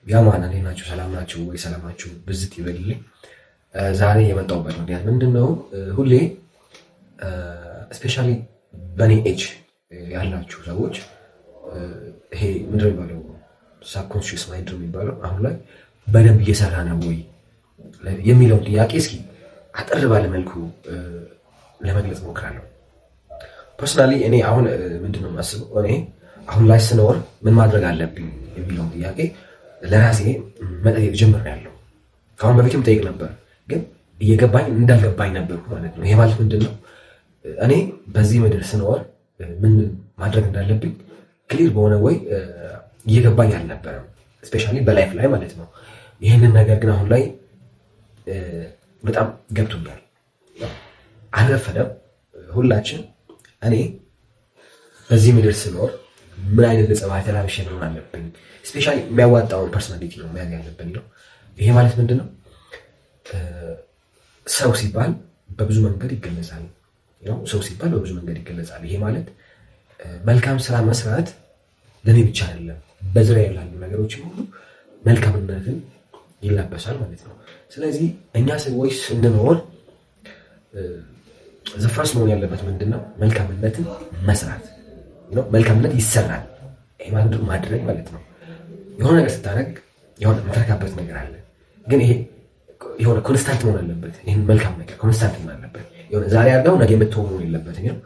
Yeah man፣ እንዴት ናችሁ? ሰላም ናችሁ ወይ? ሰላማችሁ ብዝት ይበልልኝ። ዛሬ የመጣሁበት ምክንያት ምንድን ነው? ሁሌ especially በእኔ age ያላችሁ ሰዎች ይሄ ምንድን ነው የሚባለው፣ subconscious mind ነው የሚባለው፣ አሁን ላይ በደንብ እየሰራ ነው ወይ የሚለውን ጥያቄ እስኪ አጠር ባለ መልኩ ለመግለጽ እሞክራለሁ። Personally እኔ አሁን ምንድን ነው የማስበው፣ እኔ አሁን ላይ ስኖር ምን ማድረግ አለብኝ የሚለውን ጥያቄ ለራሴ መጠየቅ ጀምሬያለሁ። ከአሁን በፊትም ጠይቅ ነበር፣ ግን እየገባኝ እንዳልገባኝ ነበርኩ ማለት ነው። ይሄ ማለት ምንድን ነው? እኔ በዚህ ምድር ስኖር ምን ማድረግ እንዳለብኝ clear በሆነ way እየገባኝ አልነበረም፣ especially በ life ላይ ማለት ነው። ይህንን ነገር ግን አሁን ላይ በጣም ገብቶኛል። አልረፈደም። ሁላችን እኔ በዚህ ምድር ስኖር ምን አይነት ገጸ ባህሪ ተላብሼ መኖር አለብኝ፣ especially የሚያዋጣውን personality ነው መያዝ ያለብን ነው። ይሄ ማለት ምንድን ነው? ሰው ሲባል በብዙ መንገድ ይገለጻል። ሰው ሲባል በብዙ መንገድ ይገለጻል። ይሄ ማለት መልካም ስራ መስራት ለእኔ ብቻ አይደለም፣ በዙሪያ ላሉ ነገሮችም ሁሉ መልካምነትን ይላበሳል ማለት ነው። ስለዚህ እኛ ሰዎች ስንኖር the first መሆን ያለበት ምንድን ነው? መልካምነትን መስራት። መልካምነት ይሰራል። ይሄ ማድረግ ማለት ነው። የሆነ ነገር ስታደርግ የሆነ የምትረካበት ነገር አለ። ግን ይሄ የሆነ constant መሆን አለበት። ይህን መልካም ነገር constant መሆን አለበት። የሆነ ዛሬ አድርገው ነገ የምትሆን መሆን የለበትም።